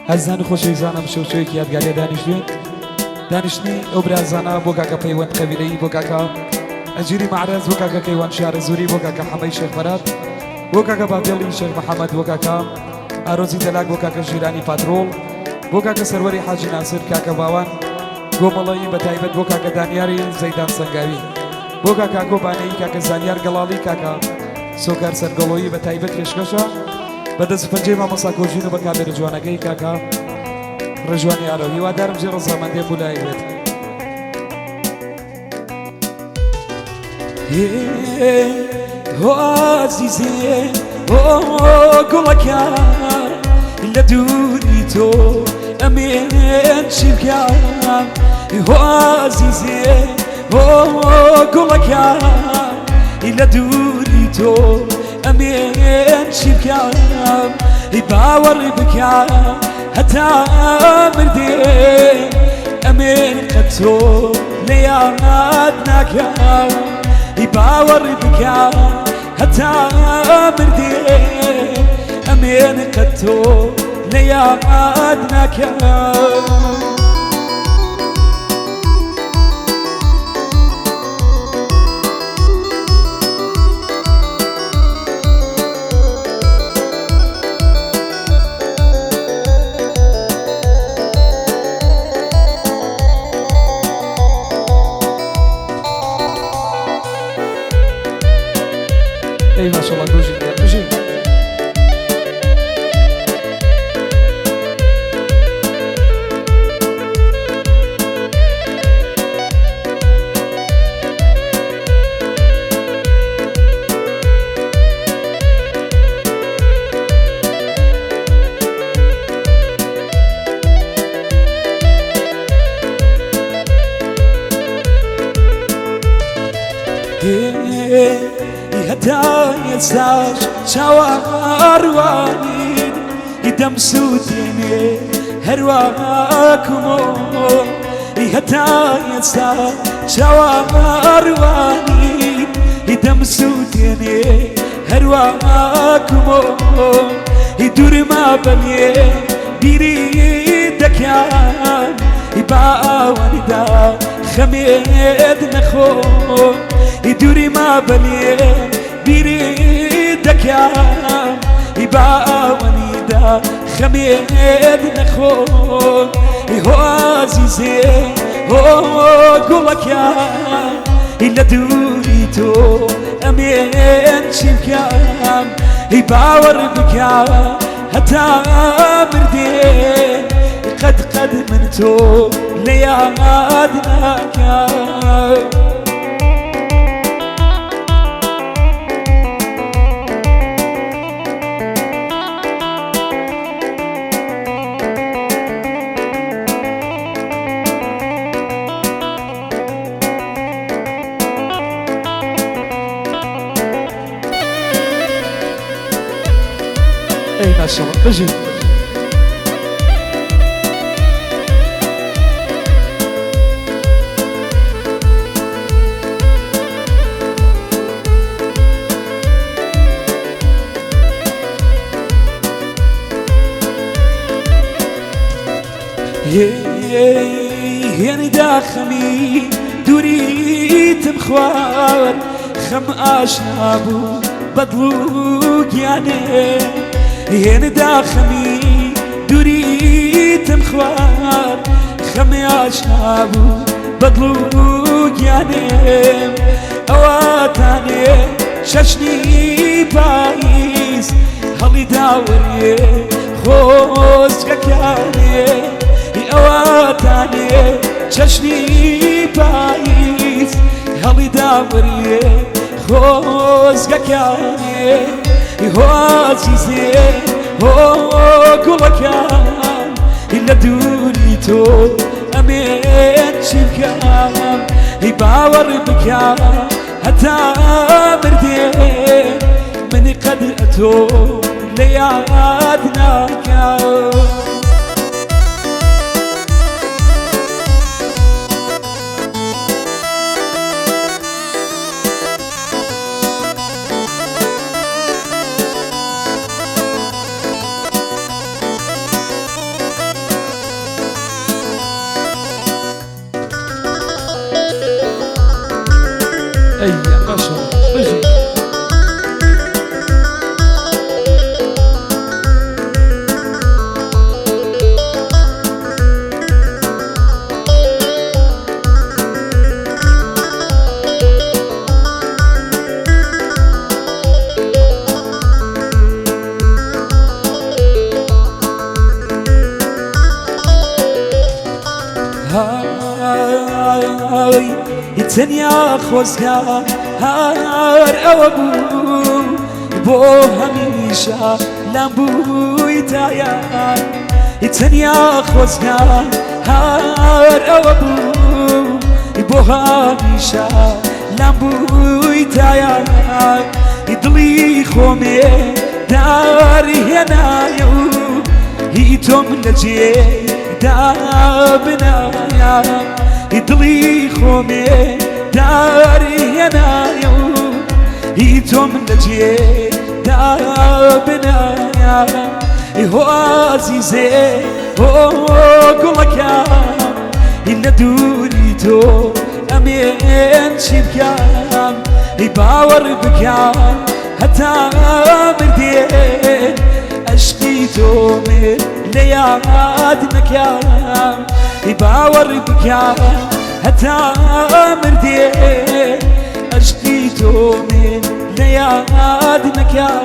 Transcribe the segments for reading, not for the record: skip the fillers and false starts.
ئازیزان و خۆشەویستان ئەم شەو شەوێکی یادگاریە دانیشتوین دانیشتنی ئەو برازانە بۆ کاکە پەیوەند قەبیلەیی بۆ کاکە ئەجیری مەعرەز بۆ کاکە کەیوان شارەزووری بۆ کاکە حەمەی شێخ بەرات بۆ کاکە بابێڵی شێخ محەممەد بۆ کاکە ئارۆزی دەلاک بۆ کاکە ژیرانی پاترۆڵ بۆ کاکە سەروەری حاجی ناسر کاکە باوان گۆمەڵەیی بە تایبەت بۆ کاکە دانیاری زەیدان سەنگاوی بۆ کاکە گۆبانەیی کاکە زانیار گەڵاڵی کاکە سۆکار سەرگەڵۆیی بە تایبەت پێشکەشە بە دەست پەنجەی مامۆستا کۆژین و بە کامێرە جوانەکەی کاکە ڕێژوانی ئارۆ. هیوادارم جێ ڕەزامەندێ بوو لای بێت. هۆ ئازیزێ هۆ گوڵەکە لە دووری تۆ ئەمێن چی بکەم هۆ ئازیزێ هۆ گوڵەکە لە دووری تۆ ئەمێن چی بکەم باوەڕی بکە هەتا مردێ ئەمێن قەت تۆ لە یاد ناکەم باوەڕی بکە هەتا مردێ ئەمێن قەت تۆ لە یاد ناکەم. ئەی ماشەڵڵا گۆژی بژی. هەتا ئێستاش چاوەڕوانیت دەم سووتێنێ هەرواکمۆ هەتا ئێستا چاوەڕوانیت دەم سووتێنێ هەرواکمۆ دوورما بەلێ بیری دەکەم باوەندا خەمێت نەخۆ دووری ما بەلێ بیری دەکەم باوەنیدا خەمێت نەخۆ هۆ ئازیزێ هۆ گوڵەکە لە دووری تۆ ئەمێن چی بکەم هی باوەڕ بکە هەتا مردێ قەت قەت من تۆ لە یاد ناکەم. ئەی ماشەڵڵا بژی. هێنی داخەمی دووریتم خوارد خەم ئاشنا بوو بەدڵ و گیانێ هێنی داخەمی دووریتم خوارد خەم ئاشنا بوو بەدڵ و گیانێ ئەواتانێ چەشنی پاییز هەڵی داوەریێ خۆزگەکانێ ئەواتانێ چەشنی پاییز هەڵی داوەریێ خۆزگەکانێ هۆ ئازیزێ هۆ گوڵەکان لە دووری تۆ ئەمێن چی بکەم هی باوەڕ بکە هەتا مردێ منی قەد ئەتۆ لە یاد ناکەم. تەنیا خۆزگا هەر ئەوە بوو بۆ هەمیشە لام بوویتایە. تەنیا خۆزگا هەر ئەوە بوو بۆ هەمیشە لام بوویتایە. دڵی خۆمێ داری هێنایە و هی تۆم لە جێ دابنایە. دڵی خۆمێ داری هێنایە و هی تۆم لە جێ دابنایە. هۆ ئازیزێ هۆ گوڵەکەم، لە دووری تۆ ئەمێن چی بکەم؟ باوەڕ بکە هەتا مردێ ئەشقی تۆ من لە یاد نەکەم. باوەڕ بکە هەتا مردێ ئەشقی تۆ من لە یاد نەکەم.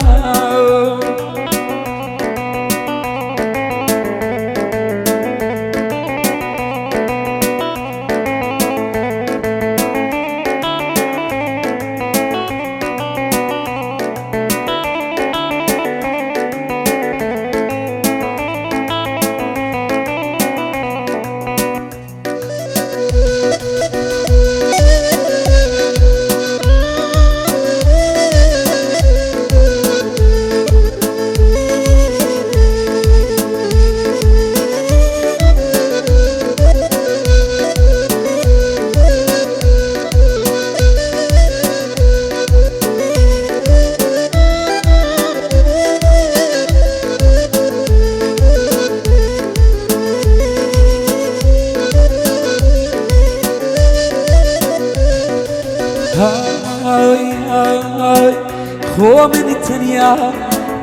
خۆ من تەنیا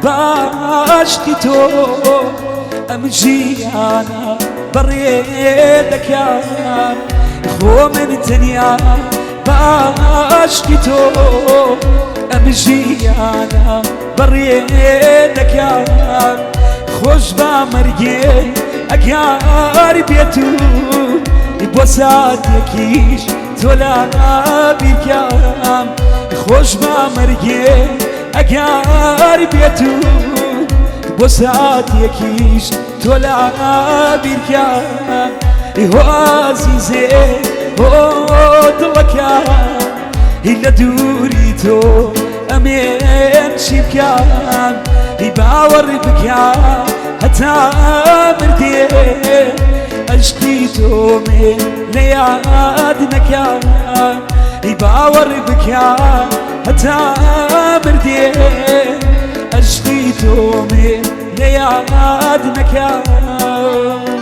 باشقی تۆ ئەم ژیانە بەڕێ دەکەم. خۆ من تەنیا باشقی تۆ ئەم ژیانە بەڕێ دەکەم. خۆش بە مەرگێ ئەگەر بێت و بۆ ساتێکیش تۆ لا بیرکەم. خۆش بە مەرگێ ئەگەر بێت و بۆ ساتێکیش تۆ لا بیرکەم. هۆ ئازیزێ هۆ دڵەکەم، لە دووری تۆ ئەمێن چی بکەم؟ باوەڕ بکە هەتا مردێ ئەشقی تۆ من لە یاد نەکەم. باوەڕ بکە هەتا مردێ ئەشقی تۆ من لە یاد نەکەم.